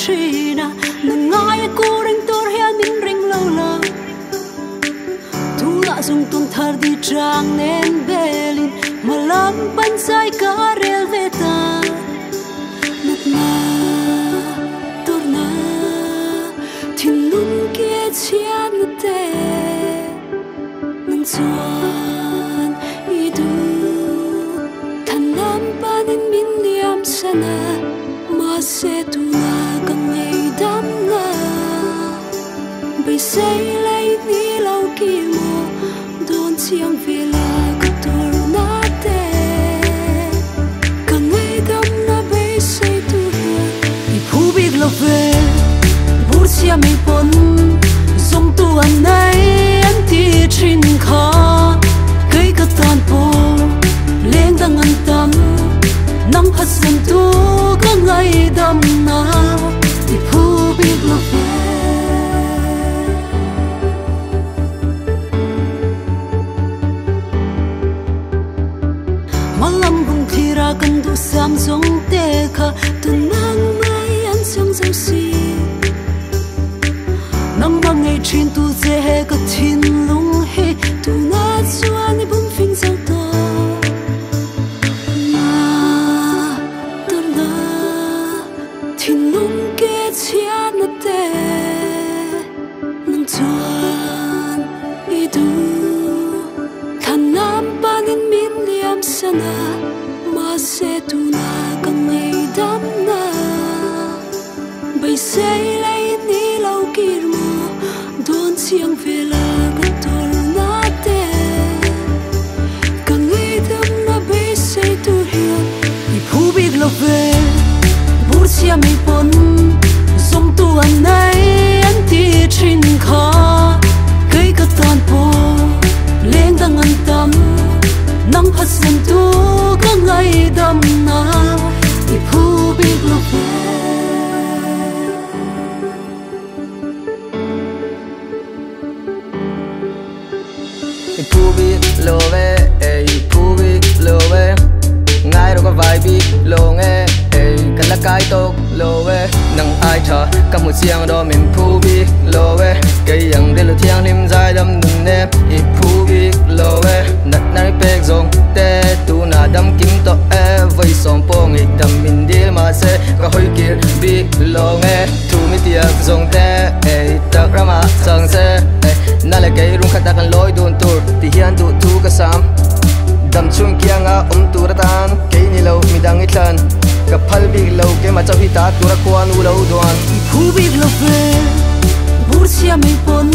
Trina nang ngai ku ring tur hian min ring lo la tu na zung tum thar di trang nen belin malam pan sai ka rel ve ta nat na tur na thin lung ke chian na te nang chuan i du than lam panin min liam sana ma se tu na ka ngai dam na bay say lấy ni lo ki mo don chiang ve la ka tur na te ka ngai dam na bay say tu hian i phu bik lo ve bur chia mi pon zong tu an nei an ti thin kha kai ka tan po leng dang an tam nang phat san tu ka ngai dam na i phu bik lo ve malam bung thira kan du sam zong te kha tu nang mai an chang zo si nang mang ngai thin tu ze he ka thin lung he tu na chuan i bum phing zo to na tur na thin lung ke chian na te nang chuan i du than nam panin min liam sana ma se tu na ka ngai dam na bay say lấy ni lo kir mo don chiang ve la ka tur na te ka ngai dam na bay say tu hian i phu bik lo ve bur chia mi pon zong tu an nei an ti thin kha kai ka tan po leng dang an tam nang phat san tu ka ngai dam na i phu bik lo ve. I phu bik lo ve, i phu bik lo ve ngai ro ka vai bik lo nge ka la kai tok lo ve nang ai tha ka mu chiang do min phu bik lo ve cây yang de lo thiang lim zai dam nun ne i phu bik lo ve nat na pek zong te tu na dam kim to e vai som po ngi dam min dil ma se ka hoi kir bik lo nge thu mi tiak zong te e tak rama chang se na le cây rung khat kan loi dun tur ti hian du thu ka sam dam chung kianga tu ra tan ke ni lo mi dang i tlan ka phal bik lo ke ma chaw hi ta tu ra kwa nu lo duan I phu bik lo ve bur chia mi pon